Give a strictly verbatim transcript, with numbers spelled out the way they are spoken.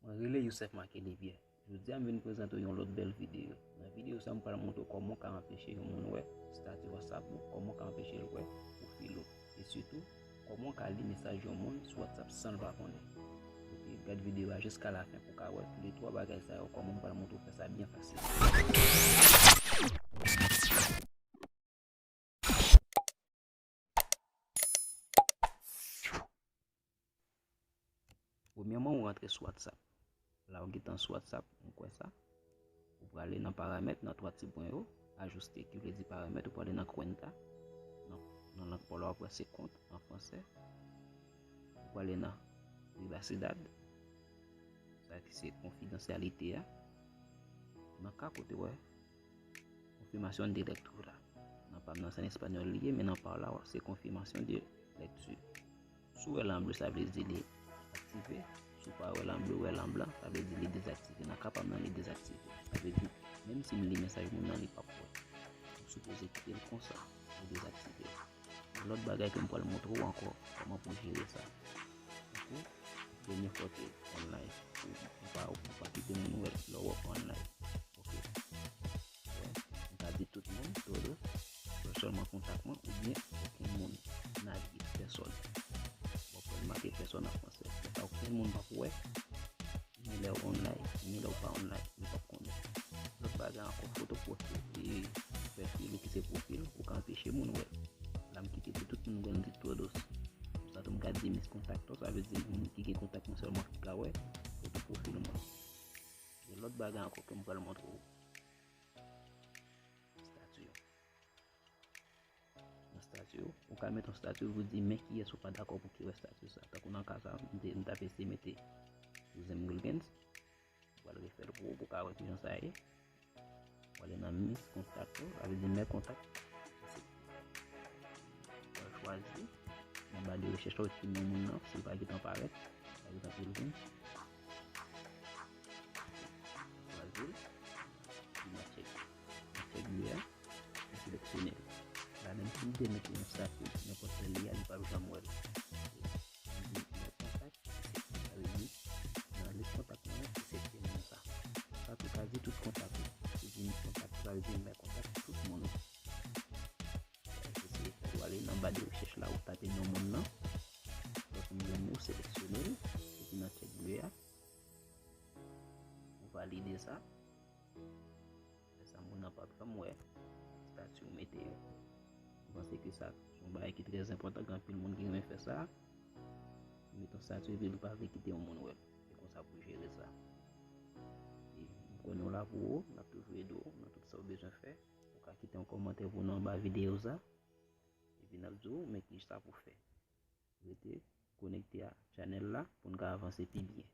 Mwen rele Youssef Marc Elivier. Jodi a m vin prezante w yon lòt bèl videyo. Nan videyo sa a, m pral montre w kòman w ka anpeche yon moun wè estati WhatsApp ou, kòman w ka anpeche l wè pwofil ou. E sitou, kòman w ka li mesaj yon moun sou WhatsApp san l pa konnen. Ok, gad videyo a jiska lafen pou w ka wè toulètwa bagay sa yo, kòman m pral montre w fè sa byen fasil. Premyèman, ou rantre sou WhatsApp. La ou gentan sou WhatsApp, ou kwè sa. Ou prale nan paramèt, nan twa ti pwen yo, ajuste, ki vle di paramèt, ou prale nan cuenta. Nan, nan lang pa w la, w ap wè se kont an fransè. Ou prale nan privacidad, sa ki se konfidansyalite a. Nan ka kote w wè confirmación de lectura. Nan pa m nan se an espanyòl li ye, men nan pa w la, se confirmación de lectura. Si w wè lan ble, sa vle di li aktive. Si w pa wè lan ble, w wè lan blan, sa vle di li dezaktive. Nan ka pa m nan, li dezaktive. Sa vle di, menm si m li mesaj moun nan, li p ap wè. M sipoze kite l konsa, li dezaktive. Lòt bagay ke m pral montre w ankò, kòman pou jere sa. Ok? Premye fwa ke online, ou, ou pa, ou pa kite moun wè lè w off online. Ok? Wè, m ka di tout moun, todos, sèlman kontak mwen, oubyen okenn moun, nadie, pèsòn. Bon, pou l make pèsòn an fransè. Konsa okenn moun p ap wè, ni lè w online, ni lè w pa online, li p ap konnen. Lòt bagay ankò, foto pwofil, e pwofil ou ki se pwofil, ou ka anpeche moun wè. La m kite pou tout moun wè, m di todos. Sa tou m ka di mis contactos, sa vle di moun ki gen kontak mwen sèlman ki ka wè foto pwofil mwen. Gen lòt bagay ankò ke m pral montre w. Estati yo. Nan estati yo, ou ka mete yon estati, ou di men kiyès ou pa dakò pou ki wè estati sa. Tankou nan ka sa, m te, m t ap eseye mete Kouzen Wilgens. Ou pral refè l pou ou, pou w ka wè kijan sa ye. Ou ale nan mis kontak yo, sa vle di men kontak. Ou pral chwazi, nan ba de rechèch la, ou ekri non moun nan, si l pa gentan parèt. Pa egzanp, Wilgens. Chwazi l. Epi nan tchèk. Nan tchèk ble a, ou seleksyone l. La menm si m te mete yon estati, nenpòt lè li a, li p ap janm wè l. Li di men kontak, sa vle di, nan lis kontak mwen, se moun sa. Sa tou ka di tout kontak ou. Ou di men kontak, sa vle di men kontak tout moun ou. Ou ale nan ba de rechèch la, ou tape non moun nan. Donk, m jwenn li, ou seleksyone l, epi nan tchèk ble a, ou valide sa. Lè sa moun nan p ap janm wè estati ou mete yo. M panse ke sa se yon bagay ki trè enpòtan, gen anpil moun ki renmen fè sa. Ou mete yon estati epi ou pa vle kite yon moun wè l. Se konsa pou jere sa. E m konnen w la pou ou, n ap toujou ede w nan tout sa w bezwen fè. Ou ka kite yon kòmantè pou nou anba videyo sa. Epi n ap di w men kisa pou fè. Rete konekte a chanèl la pou n ka avanse pi byen.